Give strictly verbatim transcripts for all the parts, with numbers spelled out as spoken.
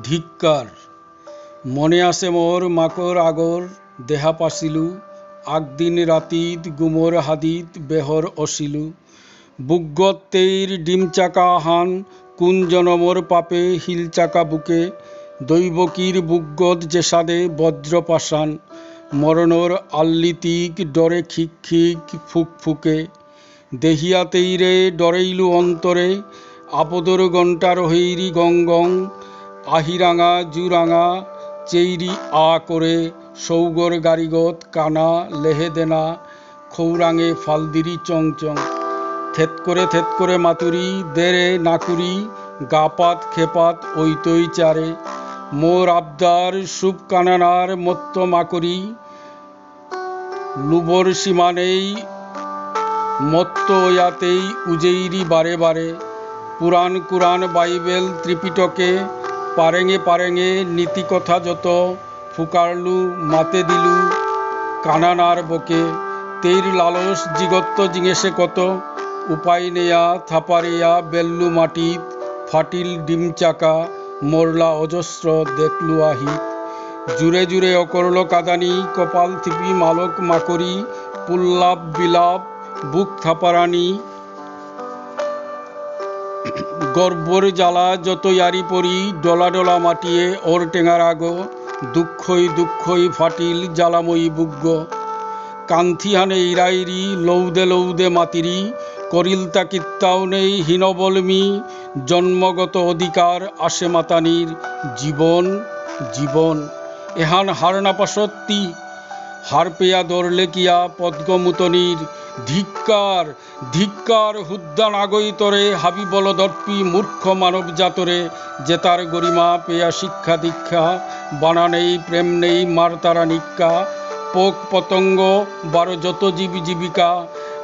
ধিক্কার। মনে আছে মোর মাকর আগর দেহা পাসিলু, আগদিন রাতিত গুমর হাদিত বেহর অসিলু। বুকগত তেইর ডিমচাকা আহান, কোন জনমর পাপে হিলচাকা বুকে, দৈবকীর বুকগত যেসাদে বজ্রপাষাণ, মরণর আল্লিতিক ডরে খিক খিক ফুক ফুকে। দেহিয়া তেইরে ডরেইলু অন্তরে, আপদর ঘণ্টা রহেইরি গং গং, আহিরাঙা জুরাঙা, চেইরি আ করে, সৌগর গারিগত কানা লেহে দেনা, খৌরাঙে ফালদিরি চং চং। থেত করে থেত করে মাতুরি, দেরে নাকুরি, গাপাত খেপাত ঐতই চারে। মোর আবদার সুপ কানানার মত্ত মাকরি, লুবর সীমা নেই, মত্ত ইয়াতেই উজেইরি বারে বারে। পুরাণ কুরাণ বাইবেল ত্রিপিটকে, পারেঙে পারেঙে নীতি কথা যত, ফুকারলু মাতে দিলু কানানার বকে। তেইর লালস জিগত্ত জিঙেসে কত, উপায় নেয়া থাপারিয়া বেল্লু মাটিত, ফাটিল ডিমচাকা, মরলা অজস্র দেখলু আহিত। জুরে জুরে অকরল কাদানি, কপাল থিপি মালক মাকরি, পুল্লাপ বিলাপ, বুক থাপারানি, গর্বর জ্বালা যত ইয়ারি পরি, ডলা ডলা মাটিয়ে অর টেঙার আগো, দুঃখই দুঃখই ফাটিল জ্বালাময়ী বুগ্গ। কান্থিহানে ইরাইরি, লৌদে লৌদে মাতিরি, করিলতা কিত্তাও নেই হীনবলমি, জন্মগত অধিকার আসে মাতানির, জীবন, জীবন। এহান হার না পাসত্তি, হার পেয়া দরলেকিয়া পদ্মমুতনির, ধিক্কার, ধিক্কার হুদ্দা নাগই তরে, হাবি বলদর্পী মূর্খ মানব জাতরে, জেতার গরিমা পেয়া শিক্ষা দীক্ষা, বানা নেই, প্রেম নেই, মারতারা নিক্কা, পোক পতঙ্গ, বারো যত জীব জীবিকা,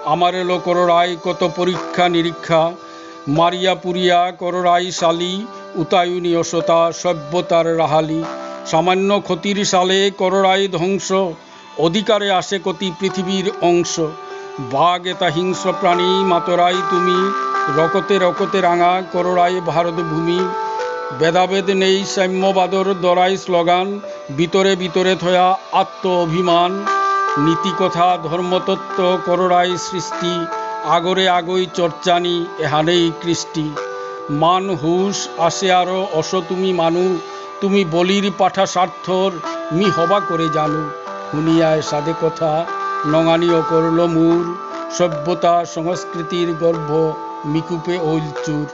আমারে লো কররাই কত পরীক্ষা নিরীক্ষা, মারিয়া পুরিয়া কররাই সালি, উতায়ুনি অসতা সভ্যতার রাহালি, সামান্য ক্ষতির সালে কররাই ধ্বংস, অধিকারে আসে কতি পৃথিবীর অংশ। বাঘ এতা হিংস্র প্রাণী মাতরাই তুমি, রকতে রকতে রাঙা কররাই ভারত ভূমি। ভেদাভেদ নেই সাম্যবাদর দরাই স্লোগান, ভিতরে ভিতরে থয়া আত্ম অভিমান। নীতি কথা ধর্মতত্ত্ব কররাই সৃষ্টি, আগরে আগই চর্চানি এহানেই কৃষ্টি। মান হুশ আসে আরো অস তুমি মানু, তুমি বলির পাঠা স্বার্থর, মি হবা করে জানু। হুনিয়া এসাদে কথা, নঙানি অকরল মুর, সভ্যতা সংস্কৃতির গর্ভ, মিকুপে ঐল চুর।